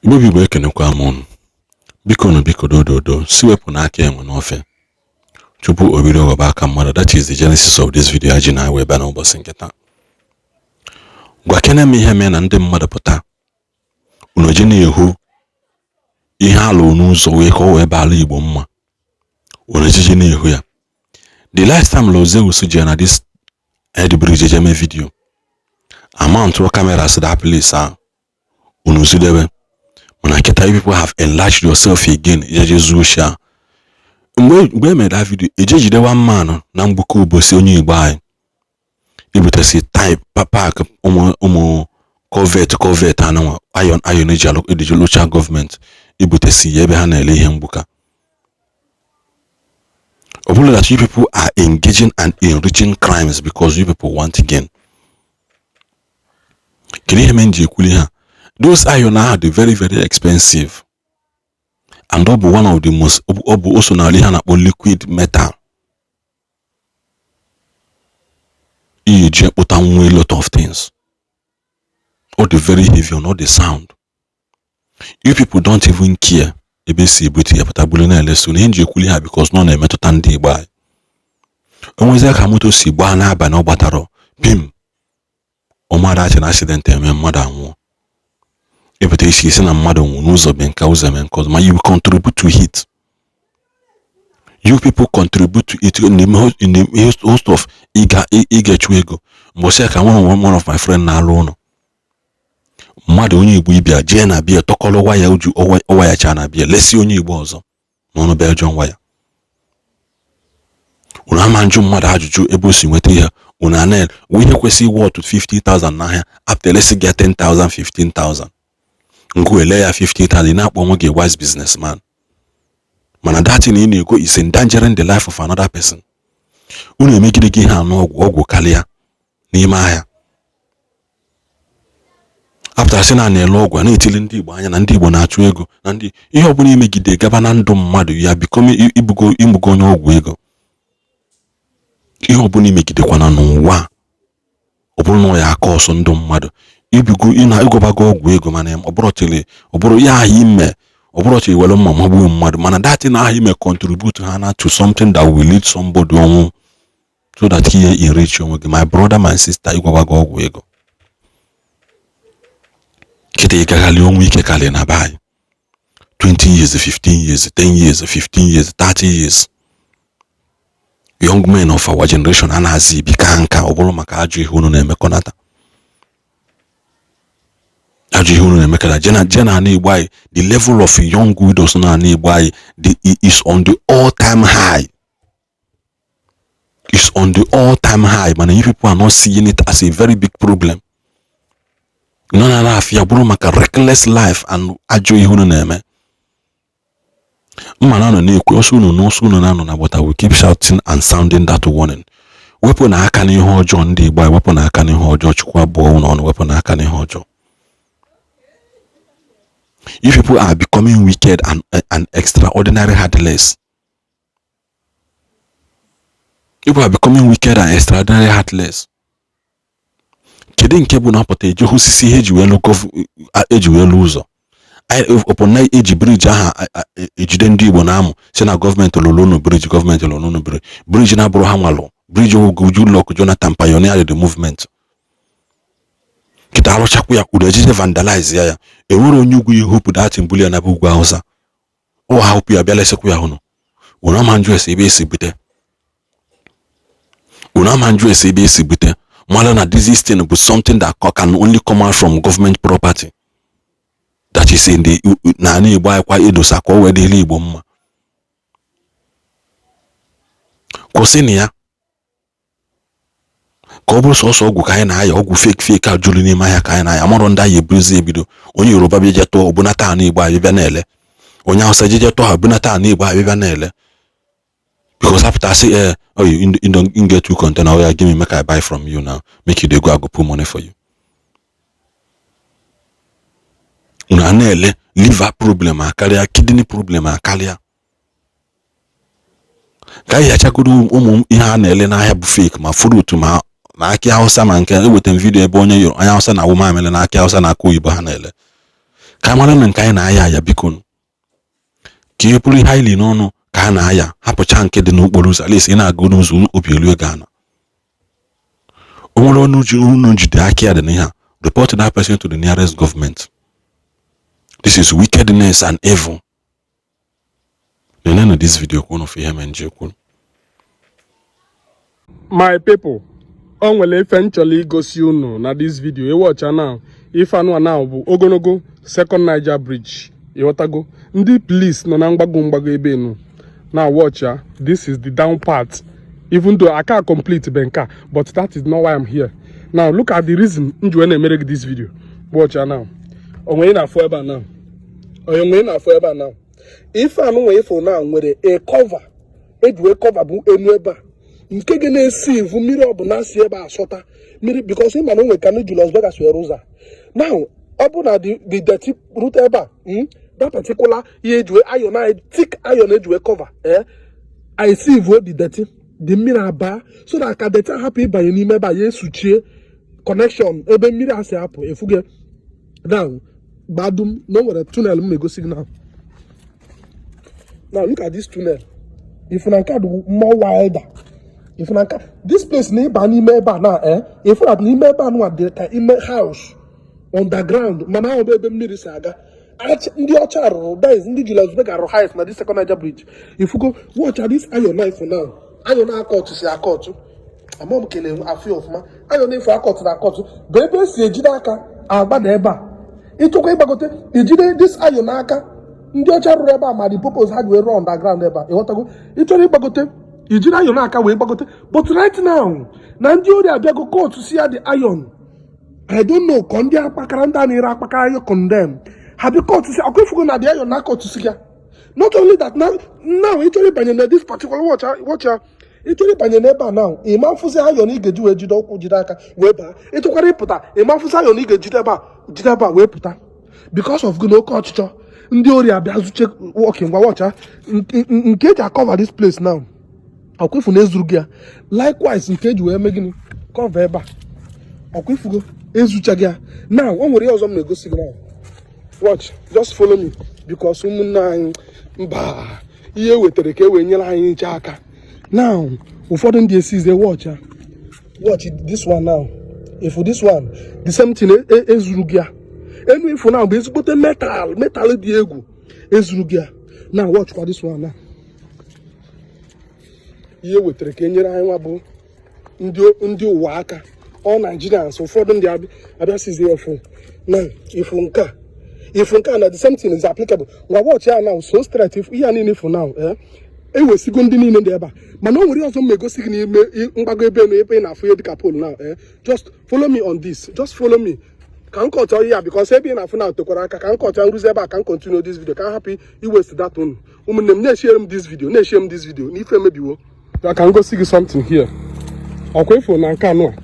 Igbo bụ Igbo, ekenekwa m unu. Biko nu, biko dododo, si wepụ n'aka enwe n'ofe tupu o bido ghọba aka mmadụ. That is the genesis of this video ji na wee bịa n'ụbọchị nke taa. Gwa kene m ihe mee na ndị mmadụ pụta unu ji na-ehu ihe alụ n'ụzọ wee ka o wee baala Igbo mma, unu ejiji na-ehu ya. The last time Lord Zeus jere na this head bridge eje mee video, amount cameras that place ahụ unu zidebe, mana kịta you people have enlarged yourself again ijeje zuo oshi ahụ. Mgbe e mere that video, eje jide one man na mgbuke ụbọchị, onye Igbo anyị ibutesi type park ụmụ culvert anụnwa iron eji alụ eji lụcha gọọmenti ibutesi ya ebe ha na-ele ihe mgbuka. Ọ bụrụ that you people are engaging and enriching crimes because you people want gain. Kedu ihe mere m ji ekwuli ha? Those iron ahụ dị very very expensive and ọ bụ one of the most, ọ bụ o so n'ala ihe a na-akpọ liquid metal iyi ji ekpụta nwa a lot of things. Ọ dị very heavy on all the sound. You people don't even care ebe esi ebute ya pụta bụrụ na-ele. So na ihe nji ekwuli ha because na ọ na-emetụta ndị Igbo anyị. Onwezie ka moto si gbaa n'abalị, ọ gbatara pim ọmada achị na accident eme, mmadụ anwụọ, ịpụta isi isi na mmadụ nwụrụ n'ụzọ be nka ụzọ eme nke ọzọ. Ma you contribute to it, you people contribute to it in the host of ịga ịga-echu ego. Mbọsị ya ka one of my friend na-alụ ụlọ mmadụ, onye Igbo ịbịa jee na bia tọkọrọ waya uju ọwayacha na bia lesi onye Igbo ọzọ n'ọnụ Belgium waya. Unu ama njụ mmadụ ajụjụ ebe o si nweta ihe unu anel ihe kwesịrị worth 50,000 n'ahịa apụta elesi gị 10,000, 15,000, ngụ ele ya 50,000. Ị na-akpọ onwe gị wise businessman, mana that thing ị na-ego is endangering the life of another person. Unu emegide gị ihe anụ ọgwụ ọgwụ karịa n'ime ahịa, apụtara sị na na-ele ọgwụ a na-etili ndị Igbo anya na ndị Igbo na-achụ ego na ndị ihe ọbụla imegide gaba na ndụ mmadụ ya become ibugo ibugo onye ọgwụ ego. Ihe ọbụla imegidekwana n'ụwa, ọ bụrụ na ọ ya aka ọsọ ndụ mmadụ, ibigo ị na ịgwọbago ọgwụ ego, mana ọ bụrụ tili ọ bụrụ ya ahụ ime, ọ bụrụ tili were mma magbuo mmadụ, mana that thing ahụ ime contribute ha na to something that will lead somebody ọnwụ so that ihe enrich onwe gị. My brother, my sister, ịgwabago ọgwụ ego kịta, ịgagharị ọnwụ ike karịrị na be anyị. 20 years, 15 years, 10 years, 15 years, 30 years, young men of our generation a na-azị ibi ka nka. Ọ bụrụ maka ajọ ihe unu na-emekọnata, ajọ ihe unu na-emekọta je na ana Igbo anyị, the level of young widows na ana Igbo anyị the is on the all time high, is on the all time high, mana you people are not seeing it as a very big problem. Nọ na afịa bụrụ maka reckless life and ajọ ihe unu na-eme. Mma na anọ na-ekwu ọsọ unu n'ọsọ unu na-anọ na, but I will keep shouting and sounding that warning. Wepụ na aka n'ihe ọjọọ, ndị Igbo anyị, wepụ na aka n'ihe ọjọọ. Chukwu abụọ unu ọnụ, wepụ na aka n'ihe ọjọọ. You people are becoming wicked and extraordinary heartless. People are becoming wicked and extraordinary heartless. Kedu nke bụ na apụta eje osisi ihe eji wee lụ eji wee lụ ụzọ ọpụ na eji bridge aha ejide ndị Igbo na-amụ si na gọọmenti lụrụ unu bridge, gọọmenti lụrụ unu bridge, bridge na-abụrụ ha nwalụ bridge. Goodluck Jonathan pioneer the movement. Kịta arụchakwa ya, uru ejije vandalize ya. Enwere onye ugwu ya hopụ datin buli ya na bụ ugwu Hausa ọ ha hopụ ya bịa lesikwa ya hụnụ. Unu ama njụ ese ebe esi bute, unu ama njụ ese ebe esi bute mara na this thing bụ something that can only come out from government property that is in the na ala Igbo anyị kwa edosa ka o wee dịrị Igbo mma. Kwụsị na ya ka ọ bụrụ sọsọ ọgwụ ka anyị na-aya, ọgwụ fake fake a juru n'ime ahịa ka anyị na-aya. Amarọ ndị anyị eburuzi ebido. Onye Yoruba bịa je tụọ obunata ala Igbo anyị bịa na-ele, onye Hausa jeje tụọ ha bunata ala Igbo anyị bịa na-ele, because apụta sị, eh, oh, you don't get two container, oh yeah, give me make I buy from you now, make you dey go, I go put money for you. Unu a na-ele liver problem akarịa, kidney problem akarịa. Ka anyị yachagoro ụmụ ihe a na-ele n'ahịa bụ fake, ma fruit ma akị Hausa ma nke eweta m video ebe onye onye Hausa na awụ mamịrị na akị Hausa na akị oyibo ha na-ele. Ka a mara na nke anyị na-aya aya, biko, ka e bụrụ ihe anyị li n'ọnụ ka a na-aya, hapụcha nke dị n'okporo ụzọ. At least ị na-agụ n'ụzọ, obi elu ego ana. O nwere ọnụ ji unu jide aka ya dị n'ihe a, report that person to the nearest government. This is wickedness and evil. Nenenu this video ka unu fụ ihe mere nji kwuru. My people, o nwere ife m chọrọ igosi unu na this video. Ịwọcha now, ife anụ a now bụ ogologo Second Niger Bridge. Ịghọtago? Ndị police nọ na mgbago mgbago ebe enu na watch ya. This is the down part, even though I can't complete be nke a, but that is not why I'm here now. Look at the reason m ji wee na-emere gị this video. Watch ya now. Onwe ị na-afụ ebe a now, onwe ị na-afụ ebe a now, ife anụ nwe ifo now nwere a cover eji wee cover bụ enu ebe a nke ga na-esi ivu mmiri ọbụla si ebe a sọta mmiri, because ị ma na o nwere ka ndị Julius Berger si were ụzọ a. Now ọ bụ na the dirty rute ebe a, that particular ihe eji wee iron anyị, thick iron eji wee cover, I sieve the dirty, the mmiri abaa, so that ka dirty hapụ ịbanye n'ime ebe a, ya esuchie connection ebe mmiri a si apụ. Efuge now gbadum na o nwere tunnel m na-egosi gị now. Now look at this tunnel. If na nke a dị more wilder, if na nke this place na ịba n'ime ebe a na if na n'ime ebe a nụwa dị ka ime house underground, mana ahụ bụ ebe mmiri si aga. Ndị ọcha rụrụ, that is ndị Julius Berger rụrụ highest na this Second Niger Bridge. Ifugo? Watch this iron knife now. Iron akọtụ si akọtụ ama m kele afụ ya ọfụma. Iron efu akọtụ na akọtụ bụ ebe esi ejide aka agbada ebe a. Ịchọkwa ịgbagote, ijide this iron n'aka. Ndị ọcha rụrụ ebe a ma the purpose ha ji wee rụọ underground ebe a. Ịghọtago? Ịchọrọ ịgbagote, ijiri iron aka wee gbagote. But right now na ndị ori abịago cut si ya the iron. I don't know ka ndị akpakara, ndị a na-ere akpakara ya condemn ha bịa cut si ọkụ. Ifugo na the iron na cut si ya. Not only that, now ị chọrọ ịbanye na this particular, watch, watch ya, ị chọrọ ịbanye n'ebe a now, ịma mfụsị iron ị ga-eji wee jide ụkwụ, jide aka wee baa. Ị chọkwara ịpụta, ịma mfụsị iron ị ga-ejide ebe a, jide ebe a wee pụta, because of gị na oke ọchịchọ ndị ori abịa zuche. Okay, ngwa, watch nke eji acover this place now. Ọkwa ifu na ezuru gị ya. Likewise nke eji wee mee gịnị, cover ebe a. Ọkwa ifugo ezuchaghị ya. Now o nwere ihe ọzọ m na-egosi gị now. Watch, just follow me, because ụmụnne anyị mba ihe wetara ka e wee nyere anyị nche aka. Now ụfọdụ ndị esize. Watch ya, watch this one now. If this one, the same thing, ezuru gị ya. Enu ifu now bụ ezigbote metal, metal dị egwu, ezuru gị ya. Now watch kwa this one now. Ihe wetara ka e nyere anyị nwa bụ ndị ụwa aka, all Nigerians. Ụfọdụ ndị abịa sizie efu na ifu nke a, ifu nke a na the same thing is applicable. Ngwa, watch ya now. So straight ifu ihe a niile ifu now, ewesigo ndị niile dị ebe a. Mana o nwere ihe ọzọ m ma egosi gị n'ime mgbago ebe enu ebe ị na-afụ ihe dịka pole now. Just follow me on this, just follow me ka m kọtọ ihe a, because ebe ị na-afụ na tokwara aka. Ka m kọtọ nrụzi ebe a, ka m continue this video, ka m hapụ iwaste data unu. Ụmụnne m, na-eshiere m this video, na-eshie m this video n'ife emebiwo. Ka m gosi gị something here. Ọkwa ifo na nke anụ a,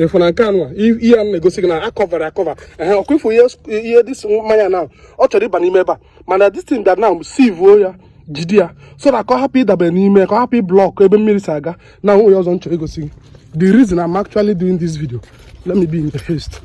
ifo na nke anụ a, ihe a na-egosi gị na acoverara acover. Ehe, ọkwa ifo ihe this mmanya na ọ chọrọ ịba n'ime ebe a, mana this thing that now sieve ya, jide ya so that ka ọ hapụ ịdabere n'ime, ka ọ hapụ ịblock ebe mmiri si aga. Na onye ọzọ m chọrọ igosi gị, the reason I'm actually doing this video, let me be in the haste,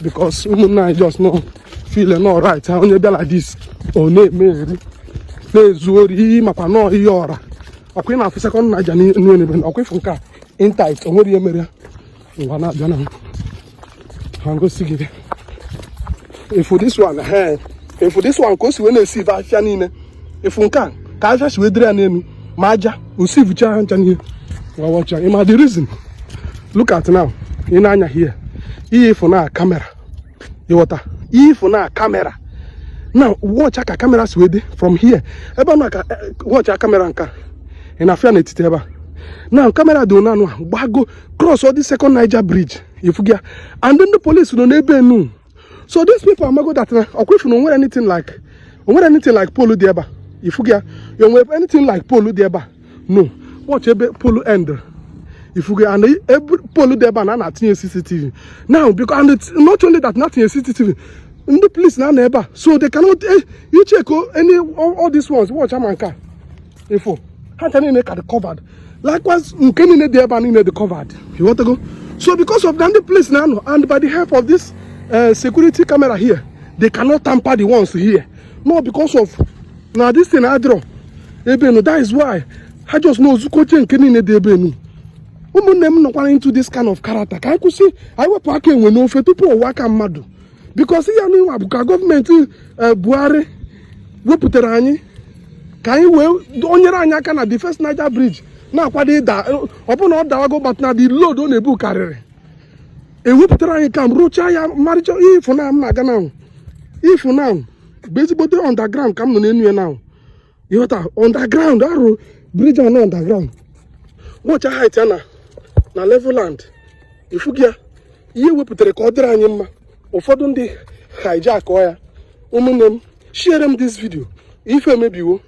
because ụmụnne anyị just no feel no right ha. Onye bịa like this, ọ na-eme eri, na-ezu ori iyi, makwa nọọ ihe ọra. Ọkwa ị na-afụ Second Niger n'elu ebe. Ọkwa ịfụ nke a intact, o nwere ihe mere ya. Ngwa, na-abịa na ha ngosi gị. Ifu this one, ifu this one, ka o si wee na-esi ife afịa niile. Ifu nke a, ka afịa si wee dịrị ya n'elu ma aja o sivucha ha ncha niile. Ngwa, watch ya. Ịma the reason? Look at now, ị na-anya here, ihe ifu na camera. Ịghọta ihe ifu na camera now? Watch ka camera si wee dị from here ebe a na ka watch camera nke a ị na-afịa n'etiti ebe a now. Camera dị onanụ a gbago cross all the Second Niger Bridge. Ifu gị ya? And ndị police nọ n'ebe enu. So these people amago that na ọkwa ifu na onwere anything like, onwere anything like pole dị ebe a. Ifu gị ya? Ya onwere anything like pole dị ebe a? No. Watch ebe pole end. Ifu gị? And every pole dị ebe a na a na-atinye CCTV now, because, and it's not only that, na-atinye CCTV, ndị police na-anọ ebe a, so they cannot you check any all these ones. Watch ama nke a ifo ha ncha niile ka dị covered. Likewise nke niile dị ebe a niile dị covered. You go. So because of that, ndị police na-anọ, and by the help of this security camera here, They cannot tamper the ones here. No, because of na this thing adịrọ ebe enu. That is why ha just na ozukoche nke niile dị ebe enu. Ụmụnne m nọkwara into this kind of character, ka anyị kwụsị, anyị wepụ aka enwe n'ofe tupu ụwa aka mmadụ, because ya n'inwa bụ ka gọọmenti Buhari wepụtara anyị ka anyị wee o nyere anyị aka na the first Niger Bridge na-akwado ịda. Ọ bụrụ na ọ dawago, but na the load ọ na-ebu karịrị, ewepụtara anyị kam rụchaa ya marịcha. Ifu na m na-aga now, ifu now bụ ezigbote underground ka m nọ n'enu ya now. Ịghọta? Underground arụ bridge a na underground. Watch height ya na level land. Ifugi ya, ihe wepụtara ka ọ dịrị anyị mma, ụfọdụ ndị hijack ya. Ụmụnne m, share m this video. Ife emebiwo.